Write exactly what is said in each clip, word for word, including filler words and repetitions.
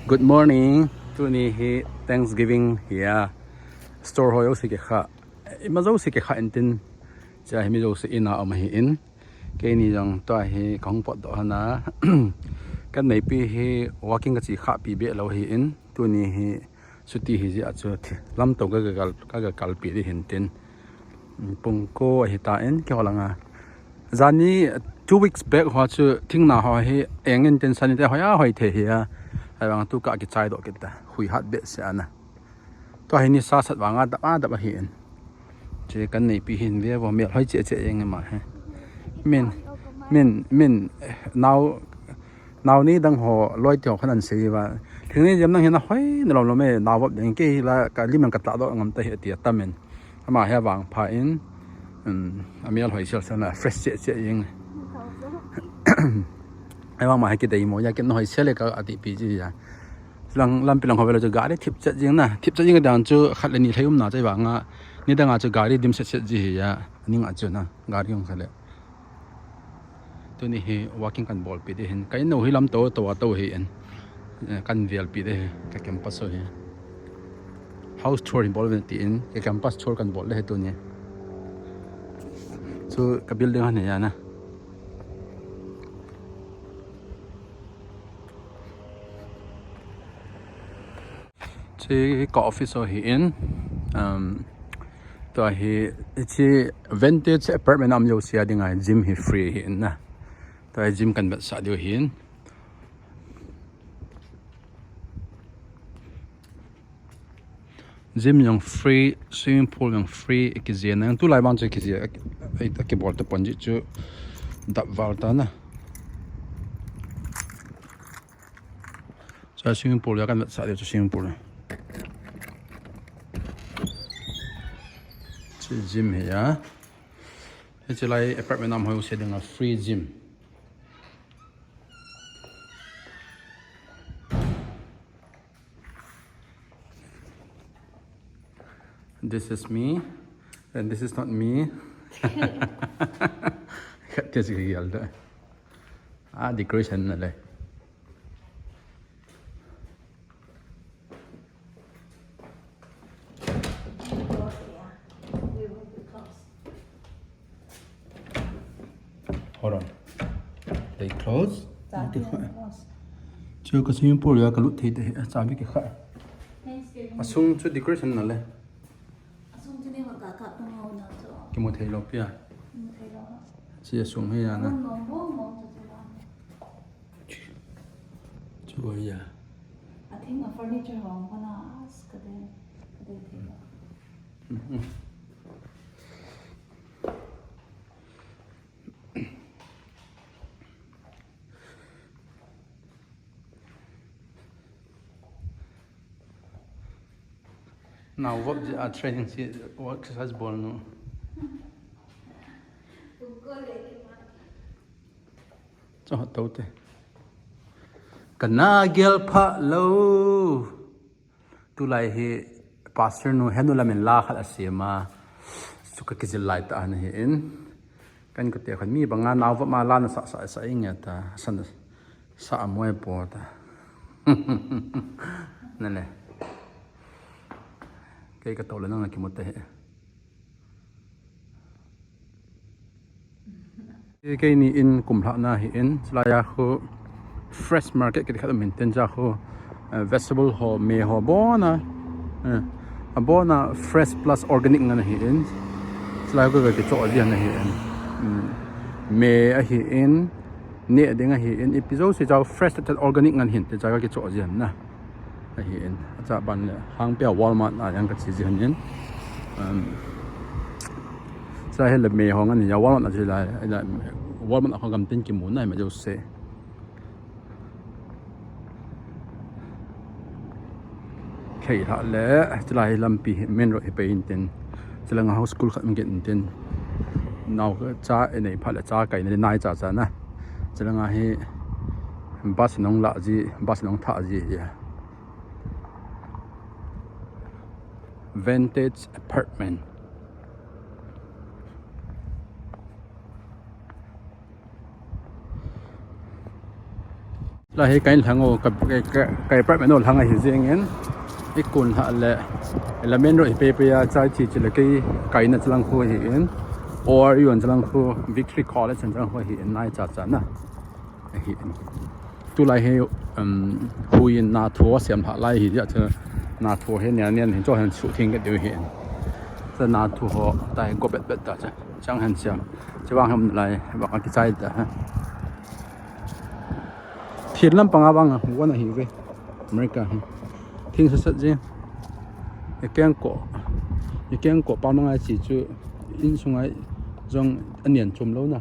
Good morning. Tuni hi Thanksgiving hi a, store ho jouse kikha, ima jouse kikha intin, cha hi mi jouse in a um ahin. Keini jong tua hi kahung potdoh hon a, ka neipi hi walking kache khah pi beh lou ahin. Tuni hi chuti hi jeh a chu thi-, lamto ka, ka, ka, ka kalpi ding hintin. Pung ko ahi tan, kihol anga. Jani, two weeks back ho chu thingna ho hi eng intin, sani te hoi a hoi thei hi a. Ahivang tu ka kichai doh kit ta. Hui hat behseh ana. Tua hi nisa sat vanga dap a dap ahin. Che kan neipi hin ve vo, mel hoi cheh cheh jeng ma he. Min, min, min, eh, nao, nao ni dang ho loi ti ho khan an sei va. Thing ni jam nang hin a hoi na lom lom e, nao vop ding kei la ka lim an ka tla doh ngam ta hi ati a tamin. Ama hi a vangpha in, um, a mel hoi sel sel na fresh cheh cheh jeng. Ahivang ma hi kidei mo, ya kin hoi sel le ka ati pi ji ya. Lang, lampi lang ho vela chu gari thip chet jing na. Thip chet jing dang chu khat le ni lhai um na chai vanga. Ni danga chu gari dim set set ji hi a. Ning a chu na. Gari hung khat le. Tuni hi walking kan bolpi ding hin. Ka in u hi lamto to a to hi in. Eh, kan velpi ding hi. Ka campus u hi. House tour hin bol ve tin. Ka campus tour kan bol ding hi tuni. Chu ka building han hi a na. Che ka office u hi in, um, tua hi, che Vantage apartment a um jouse a dinga gym hi free hi in na. Tua hi gym kan vetsah diu hi in. Gym jong free, swimming pool jong free, i kijena. Tulai vang chu i kije, a, a, a kibol tapon ji chu dap val ta na. Cha swimming pool ya kan vetsah diu chu swimming pool. Chu gym hi a. Hiche lai apartment a um ho jouse dinga free gym. This is me, and this is not me. Khat te si yal da. Ah, decoration na le. Hold on. They close. Chabi close. Chu ka swimming pool ya ka lut thei te, chabi kikha. Asung chu decoration na le. Asung chu ni ka ka ka tung ho na chu. Kimu thei lou pia. Kimu thei lou. Chi asung hi ya na. Mong mong mong chu chu la. Chu ya. I think a furniture hong ko na as ka de, ka de thei lou. Nao vop ji a training si, exercise bol nu. Cho to te. Kana gel pha lou. Tulai hi pastor nu henu lamin la khat asem a. Chu ka kijil lai ta ana hi in. Kan kate khan mi banga nao vop ma la na sa sa sa inge ta. San sa mo e po ta. Na le. Kei ka to le nang na kimu te hi. Keini in kum lhah na hi in, chulai a khu fresh market kiti khat um in tin cha khu, eh, vegetable ho, me ho abon a, eh, abon a fresh plus organic ngen ahi in. Chulai khu ka kichoh ji ahi in. Mm. Me ahi in, neh ding ahi in, ipi jouse cha fresh tah organic ngen hin tin cha ka kichoh ji ahi na. Ahi in, acha ban le, hangpia Walmart a jong ka che ji ahin. Um, cha hi le me ho ngen ahi a Walmart a che lai, Walmart a kho gam tin kimu na ima jouse. Kei lha le, chulai lampi hi main road hi pe in tin. Chulanga ho school khat um kit in tin. Nao cha inei phat le cha kai na nai cha cha na. Chulanga hi bus nong la ji, bus nong tha ji hi. Vantage Apartment. Lahi kahin lhang u, ka, ka, ka, ka apartment u lhang ahi jingin. Ikun lhah le, la main road hi pei pei a, chai chi chi le kei kaina chalang khu ahi in. Or yon chalang khu, Victory College chalang khu ahi in, nai cha cha na. Ahi in. Tulai hi, um, hui in na thu sem lhah lai hi jia chu na thu hi nia nia hin cho hin su thing ka diu hi in. Sa na thu ho tai go bet bet ta cha. Chang han siam. Chawang ham lai, bang a kichai ta ha. Thil lampang a vang a, huan ahi ve. America hi. Thing sat sat je. E keng ko. E keng ko pa mangai chi chu insungai jong anian chum lo na.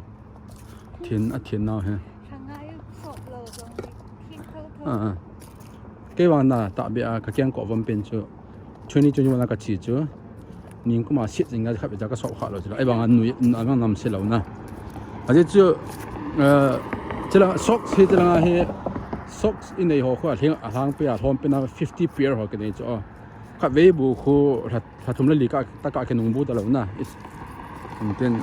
Thin a thin nau he. Thang ngai sop lo jong thing tho tho. Ah, ah. Kei vang na ta bia ka keng ko vom pen chu. Twenty twenty-one a ka chi chu. Ning kuma sit jing a khat bia ka sop kha lo chu. Ai vang a nui, a vang nam se lo na. A chi chu, eh, chila socks hi chila hi socks i nei ho khu a hling, a hlang pe a hlom pe na fifty pair ho ke nei chu. Khatvei bu khu lha, lha thum le li ka, ta ka khe nung bu ta lo na. Is, intin,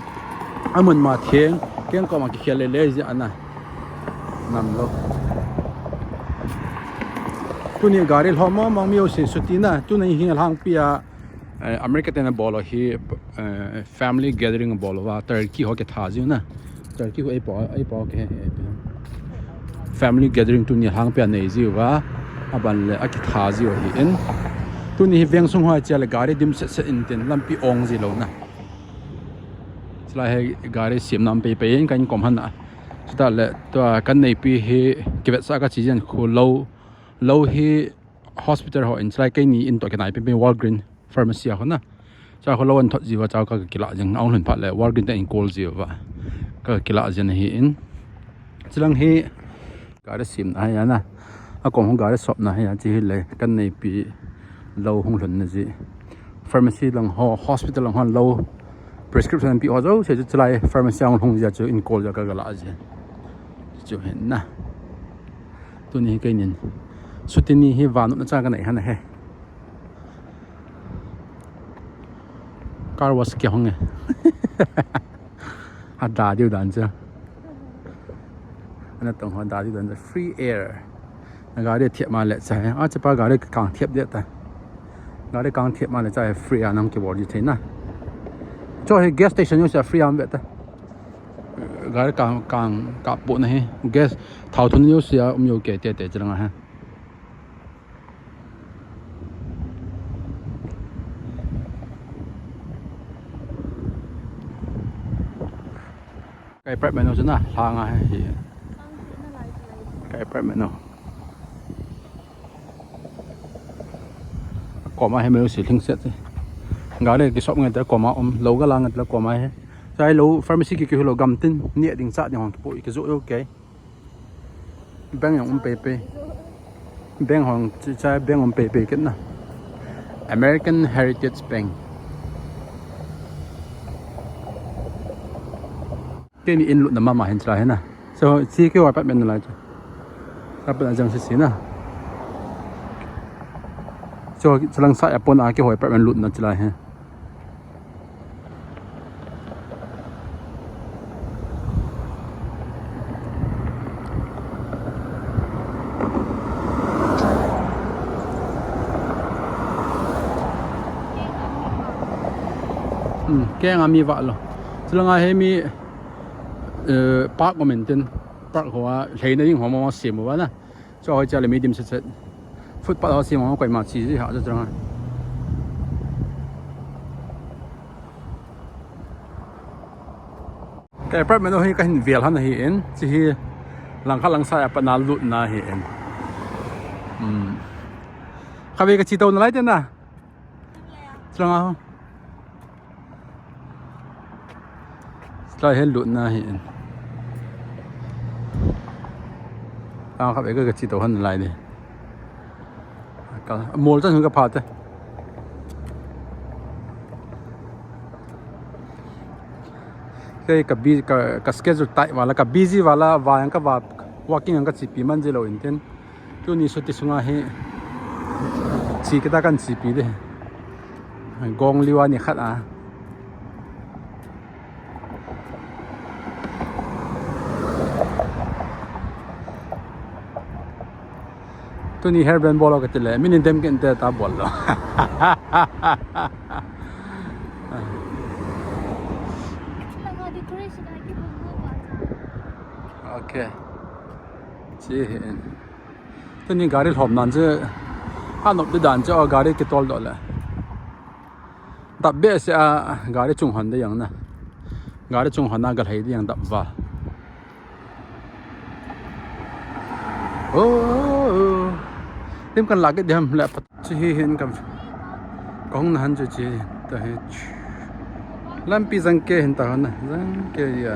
amun ma theng, keng ko ma ki khel le le ji ana. Nam lo. Tuni gari lhom mong mong miu sin suti na, tuni hi lhang pia, eh, America te na bol u hi, eh, family gathering bol u va, turkey ho ke tha jiu na. Turkey ho ei po, ei po ke, ei po. Family gathering tuni lhang pia nei jiu va, a ban le a ki tha jiu hi in. Tuni hi veng sung ho chia le gari dim set set intin lampi ong ji lo na. Chulai hi gari siam nam pei pei in kan kom han a. Chuta le tua kan neipi hi kivet sa ka chi jen khu lo, lo hi hospital ho in chulai keini in to ke nai pei pei Walgreen. Pharmacy a khona. Cha kho lo an thot jiu va cha ka kila jeng, aung lhun phat le Walgreen te in call jiu va. Ka kila jeng hi in. Chilang hi gari sim na hi ana. A kom hung gari sop na hi a chi hi le kan neipi lo hung lhun na ji. Pharmacy lang ho, hospital lang ho lo prescription pi ho jo se chu chulai pharmacy a hung lhung ji a chu in call ja ka kila jeng. Chu hin na. Tuni hi keinin. Sutini hi vanu na cha ka nei hana he. Car wash kia hong e. A da diu dan cha. Ana tong ho da diu dan cha. Free air. Na gari thiap ma le cha. A cha pa gari kang thiap dia ta. Gari kang thiap ma le cha free a nang ki bor ji thei na. Cho hi gas station yo cha free am ve ta. Gari kang kang ka pu na hi. Gas thau thun yo sia um yo ke te te cha nga ha. Ka apartment u chu na, lhang a hi. Ka apartment u. Kom a hi meu si thing set. Gari ki sop ngai ta kom a um, lo ga la ngai ta kom a hi. Chai lo pharmacy ki ki lo gam tin, ni ding cha ding hong ki pu ki zo yo ke. Bank jong um pei pei. Bank hong chi cha bank um pei pei kit na. American Heritage Bank. Keini in lut na mama hin chila hin na. So, chi keu apartment na lai chu. Apartment a jang si si na. So, chilang sa a pon a keiho apartment lut na chila hin. Hmm, keng a mi vah lo. Chulanga hi mi, eh, park mo maintain. Park ho a, lheina ding ho mo sem mo va na. Chu hoi cha le mi dim set set. Footpath ho sem ho koima chi ji ha chu chang. Ka apartment hi ka hin vel han hi in, chi hi langkhat langsa a pat na lut na hi in. Hmm. Kha ve ka chi to na lai te na. Chang a. Lai hi lut na hi in. Ka kha ve ka chi to han lai ni. Ka mol chan ka pha te. Kei ka bi-, ka, ka schedule tight vala, ka busy vala, va yang ka va walking yang ka chi pi man ji lo in tin. Tuni suti sunga hi chi kita kan chi pi de. Gong liwa ni khat a. Tuni hairband bol lo kati le, min in dem kit inte ta bol lo. Langa decoration a kibol mo ba ta. Okay. Chi hin. Tuni gari lhom nan chu. Anop di dan chu, oh, gari kitol doh le. Dap behseh a, gari chung hon ding jong na. Gari chung hon a galhai ding jong dap val. Oh, lim kan la kit ding ham le. Chu hi hin kam. Kahung na han chu chi ta hi. Lampi jang ke hin ta hon na. Jang ke ya.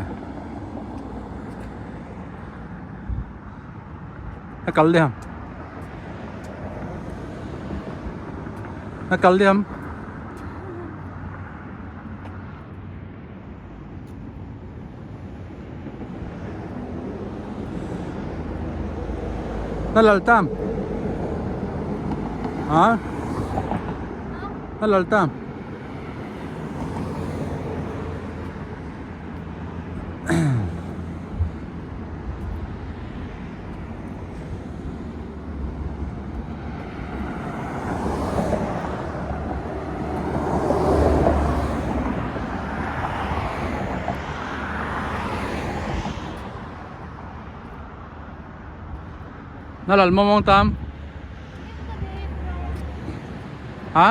Na kal ding ham. Na kal ding ham. Na lal tam. Ha? Na lal tam. Na lal mong mong tam. Ha?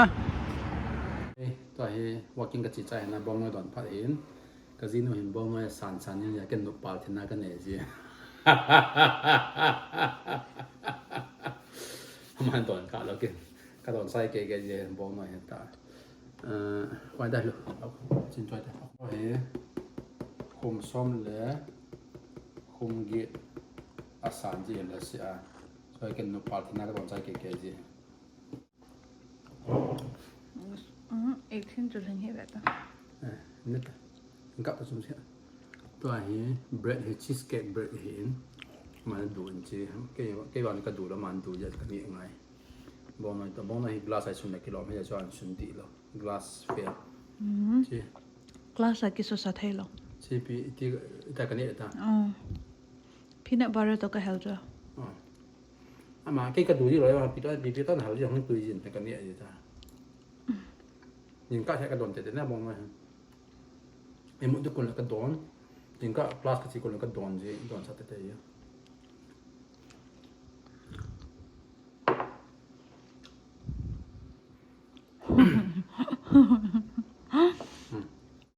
Eh, tua hi walking ka chi chai na bong na don phat hin. Ka jinu hin bong noi san san in ya ken nupa thina ka nei ji. Aman don kha lo ken. Ka don sai kei kei ji bong noi hin ta. Eh, wai da lo. Chin choi ta. He. Khum som le khum get a san ji la si a. Choi ken nupa thina ka don sai kei kei ji. Ek thin chu lhing hi ve ta. Eh, nita. Gap ta sum sia. Tua hi bread hi, cheesecake bread hi in. Man du in chi. Kei, kei wan ka du la man du ya ka ni ngai. Bong noi to, bong noi hi glass ai sun na kilo me ya chuan sun ti lo. Glass fail. Chi. Glass a kiso sa thei lo. Chi pi ti ta ka ni ta. Oh. Peanut butter to ka hel chu. Oh. Ama kei ka du ji lo ya pi ta, pi pi ta na hal ji hong tu jin ta ka ni ya ta. Nin ka he ka don te te na bong noi. Emu tu kun la ka don. Nin ka plus ka chi kun la ka don ji, don sa te te ya.